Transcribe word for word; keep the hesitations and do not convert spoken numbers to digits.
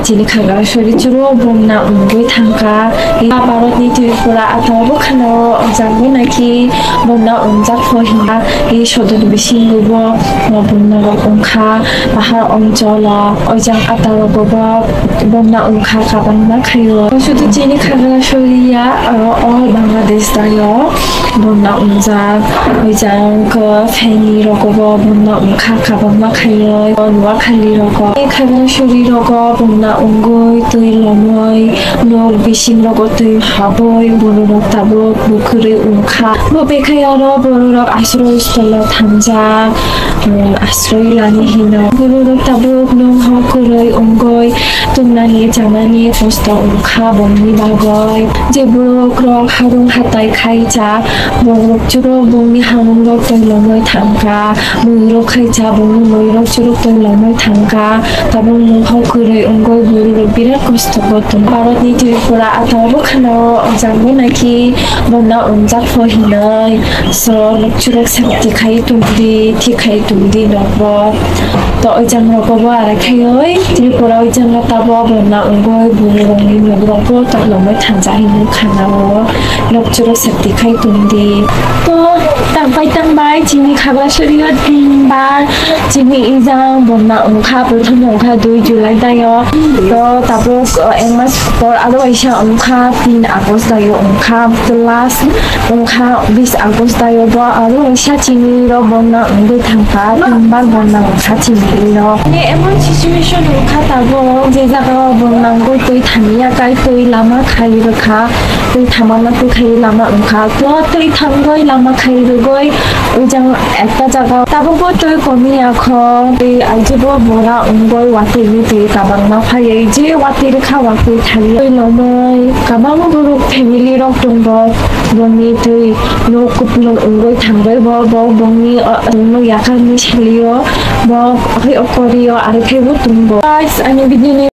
Chini Khagrasuri chwrwk bumna wngwi thangkha. Bharatni Tripura atao bwkhano o jagwi naikhe bumna wngjak pho hwnba. I sodor bisingo bo bumna rok wngkha. Pahar oncholo oijang atarogo bo bumna wngkha kabangma khaio. Sudu chini Khagrasuri ya, aro all Bangladesh dayo bumna wngjak. Oijang khe Feni rogo bo bumna wngkha kabangma khaio. Noakhali rogo, Khagrasuri rogo bumna wngwi twi lomwi, nok bising rogo twi habwi bororok tabuk bukhurwi wngkha. Bo bekhai aro bororok asroi stolo thangjak, um, asroi lani hino. Bororok tabuk nokho kwrwi wngwi tumnani chanani kosto wngkha bongni bagwi. Je borok rok harung hatai khai cha, borok chwrwk bongni hamung rok twi lomwi thangkha. Muirok khai cha bongni muirok chwrwk twi lomwi thangkha. Tabuk nokho kwrwi wngwi bororok birat kosto bo tong. Bharatni Tripura atao bwkhano o jagwi naikhe bumna wngjak pho hinwi. So, nokchurok sakti khai tongdi, thik khai tongdi nokbo. To, oijang rogo bo arai khaioi, Tripura oijang tabo bumna wngoi, bororokni nokrogo toklomoi thangjak hinwi khanao. Nokchurok sakti khai tongdi. To, tangbai tangbai, chini Khagrasuri o tinbar, chini ijang bumna wngkha, prothom wngkha dui July dayo. To, tabuk, uh, ek mas por aro waisa wngkha, tin August dayo wngkha. To, last wngkha bis August dayo bo aro waisa chini rok bumna wngwi thangkha, tinbar bumna wngkha chini rok. Mane emon situation wngkha tabuk je jaga o bumna wngwi twi thamiya kai twi lama khai rwkha, twi thamana twi khai lama wngkha. To twi thangwi lama khai rwgwi ujang ekta jaga tabuk bo twi komiya kho, twi aijubo bora wngwi watwi ni twi kabangma phaiwi je watwi rwkha watwi thangwi lomwi kabang borok family rok tongo. Bongni twi nok kuplung wngwi thangbai bo, bo bongni, o, bongno yakarni salio, bo hai okorio, aro khe bo tongo. Guys, ani video ni